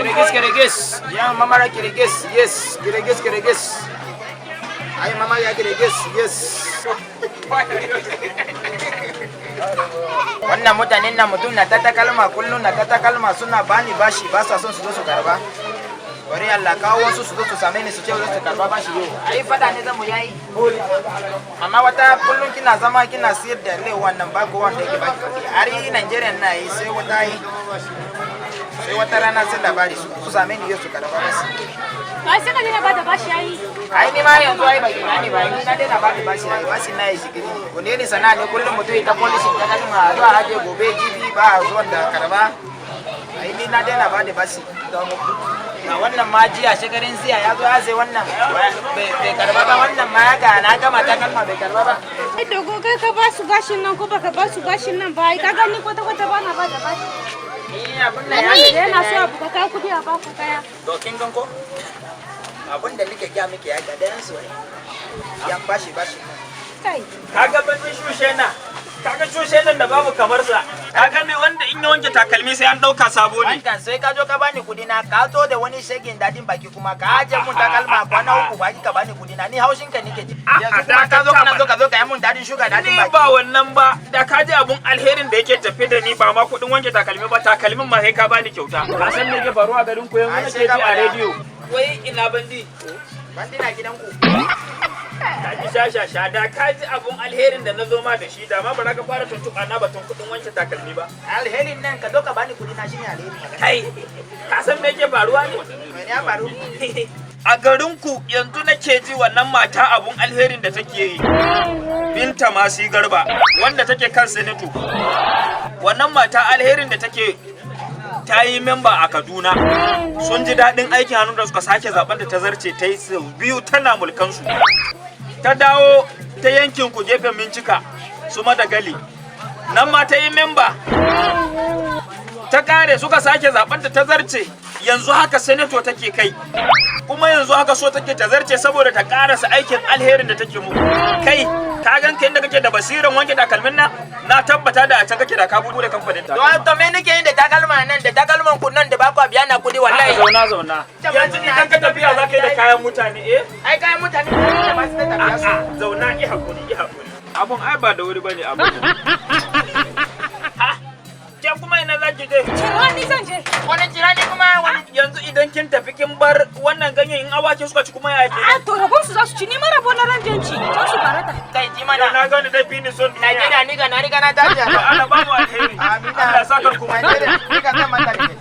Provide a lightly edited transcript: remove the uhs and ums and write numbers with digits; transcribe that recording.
Kirigis, kirigis. Ya mamara kirigis. Yes, kirigis, kirigis. Ai mama ya kirigis. Yes. Wannan mutanen na mutum na ta takalma kullum na ta takalma suna bani bashi, ba sa son su zo su karba. Bari Allah kawo wasu su zo su same ni su ce su karba bashi yau. Ai fada ne zamu yayi. Amma wata kullum kina zama kina siyar da lai wannan, ba ko wanda yake baki kuɗi. Har yi Nigeria na yi sai wata yi. Sai wata rana sai labari su same ni yau su karba bashi. Ai sai ka daina bada bashi yayi. Ai ni ma yanzu ai baki gane ba, ni na daina bada bashi, ai bashi na yi shigiri ne. Wani ne sana'a ne kullum mutum ya ta polishin takalma, a zuwa aje gobe jibi ba a zuwan da karba. Ai ni na daina bada bashi. Ga wannan ma jiya shekarun jiya ya zo ya sai wannan bai karba ba, wannan ma haka na gama takalma bai karba ba. Ai dogo, kai ka ba su bashin nan ko baka ba su bashin nan ba, ai ka gani kwata kwata ba na bada bashi. Ni abun nan ya Da yana so abu, ka kawo kuɗi a baka kaya. To kin gan ko? Abun da nake gaya miki ya ga dayan su ai. Yan bashi bashi. Kai. Kaga bandin shushe na, kaga shushe nan da babu kamar sa, kaga me wanda in ya wanke takalmi sai an dauka sabo ne. Wankan sai ka zo ka bani kudi na, ka zo da wani shegin dadin baki kuma ka aje mun takalma kwana 3 baki ka bani kudi na, ni haushin ka nike ji. Yanzu kuma ka zo kana zo ka zo ka yi mun dadin shuga dadin Ni baki. ba wannan ba, da ka ji abun alherin da yake tafe da ni, ba ma kuɗin wanke takalmi ba, takalmin ma sai ka bani kyauta. Ka san me yake faruwa a garin ku yanzu? Ai, Nake sai ka ji a faɗa. rediyo. Wai ina bandi? Bandi na gidanku. Ka ji sha sha sha, da ka ji abun alherin da na zo ma da shi, da ma ba za ka fara tuntuɓa na batun kuɗin wanke takalmi ba. Alherin nan ka zo ka bani kudi na shine alheri. Kai, ka san me yake faruwa ne? Me ya faru? A garinku yanzu nake ji wannan mata abun alherin da take yi, Binta Masu Garba, wanda take kan senator, wannan mata alherin da take ta yi memba a Kaduna, sun ji daɗin aikin hannun da suka sake zaben da ta zarce, ta yi sau biyu tana mulkansu. Ta dawo ta yankin ku gefen Mincika su Madagali, nan ma ta yi memba, ta kare, suka sake zaben ta zarce. Yanzu haka senator take kai, kuma yanzu haka so take ta zarce saboda ta karasa aikin alherin da take muku. Kai, ka gan ka inda kake da basiran wanke takalmin nan, na tabbata da a can kake da ka bude kamfanin To takalma. To me nake yin da takalma nan, da takalman ku nan da ba ku biya na kudi wallahi. Zauna, zauna. Yanzu idan ka tafiya za ka yi da kayan mutane, eh? Ai kayan mutane da ba su da tafiya su. A'a, zauna, i hakuri, i hakuri. Abun ai ba da wuri bane abun. Ha, ke kuma ina za ki je? Cirani zan je. Wani cirani kuma wani? Yanzu idan kin tafi kin bar wannan ganyen, in awaki suka ci kuma ya ke? A to rabon su za su ci, ni ma rabo na ran ci. Can su barata. Kai ji Yau mana. na gani dai fini son duniya. Najeriya ni ga na riga na tashi. To Allah ba mu alheri. Amina. Allah ya saka ku. Najeriya ni ga zan manta da kai.